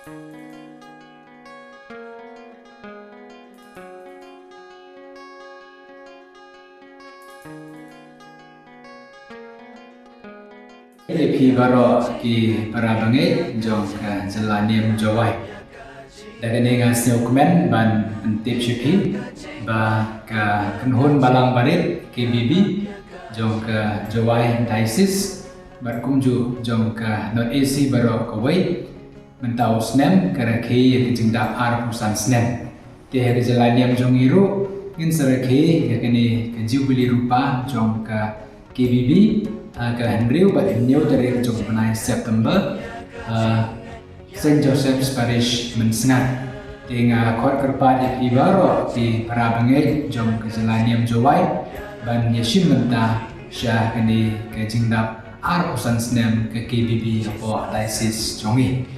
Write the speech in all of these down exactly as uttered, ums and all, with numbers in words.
Ïa phi baroh ki para bangeit jong ka jylla niam Jowai. Da kane nga sngewkmen ban pyntip sha phi ba ka kynhun balang barit K B B jong ka Jowai Diocese bad kumjuh jong ka North A C baroh kawei, mynta u snem ka rakhe ïa ka jingdap arphew san snem. Te ha ka jylla niam jong ngi ruh ngin sa rakhe ïa kane ka Jubilee Rupa jong ka K B B ha ka hynriew bad hynñiew tarik jong u bnai September ha Saint Joseph's Parish Mynsngat. Te nga khot kyrpad ïa phi baroh ki para bangeit jong ka jylla niam Jowai ban ïashim bynta sha kane ka jingdap arphew san snem ka K B B hapoh diocese jong ngi.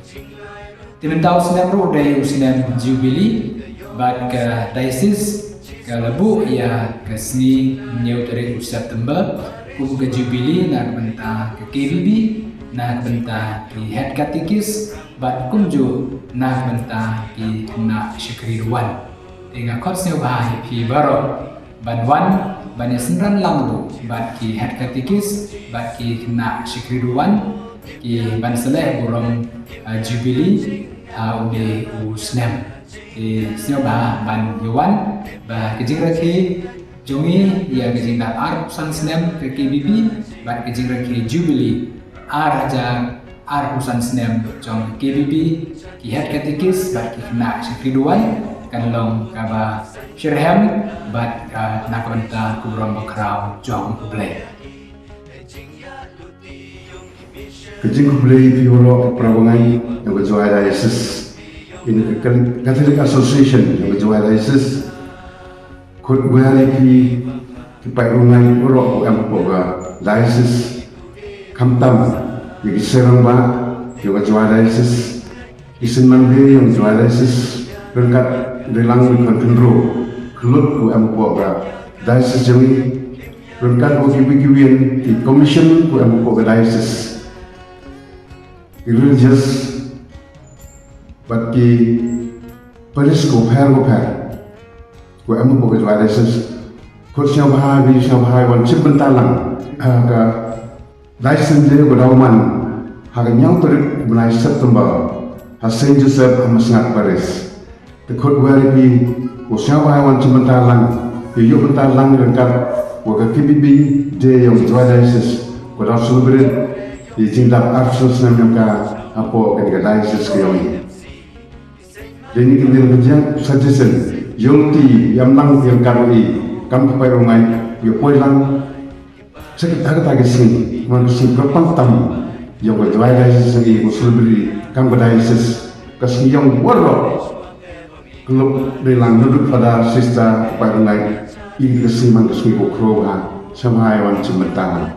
Te mynta u snem ruh dei u snem Jubilee bad ka diocese ka la buh ïa ka sngi hynñiew tarik u September kum ka Jubilee na ka bynta ka K B B, na ka bynta ki head catechist bad kumjuh na ka bynta ki khynnah shakri duwan. Te nga khot sngewbha ïa phi baroh ban wan ban ïasynran lang ruh bad ki head catechist bad ki khynnah shakri duwan ki ban sa leh burom, uh, Jubilee ha une u snem. Te sngewbha ban ïa wan ba ka jingrakhe jong ngi ïa ka jingdap arphew san snem ka K B B bad ka jingrakhe Jubilee ar hajar arphew san snem jong ka K B B, ki head catechist bad ki khynnah shakri duwan kan long kaba shitrhem bad, uh, na ka bynta ka burom bakhraw jong U Blei. Ka jingkhublei ïa phi baroh ki para bangeit jong ka Jowai Diocese, ïa ka Catholic Association jong ka Jowai Diocese. Khot wer ïa phi ki paidbah baroh kiba em hapoh ka diocese, khamtam ïa ki seng rangbah jong ka Jowai Diocese, ki seng mawlai jong ka Jowai Diocese, ryngkat dei lang ki khun khynroo khyllood kiba em hapoh ka diocese jong ngi, ryngkat bad kiwei kiwei ki commission kiba em hapoh ka diocese, ki religious bad ki parish kiba pher kiba pher kiba em hapoh ka Jowai Diocese. Khot sngewbha, ngi sngewbha ïa wan shim bynta lang ha ka Diocese Day ba dang man ha ka hynñiew tarik u bnai September ha Saint Joseph ha Mynsngat Parish. Te khot wer ïa phi, khot sngewbha ïa wan shim bynta lang, ïa ïoh bynta lang ryngkat bad ka K B B Day jong ka Jowai Diocese ba dang celebrate ïa ka jingdap arphew san snem jong ka hapoh kane ka diocese ka jong ngi. Dei na kane ka jingïasuggestion, ïa lynti ïa man ïa ka ri kam ka paidbah ïa poi lang. Sa kata ka sngi man ka sngi kyrpang tam ïa ka Jowai Diocese, sngi ka celebrity kam ka diocese, ka sngi ïa waroh. Ka lok dei lang naduh father, sister, paidbah, ïa ka sngi man ka sngi ko khro ha. Sngewbha ïa wan shim bynta lang.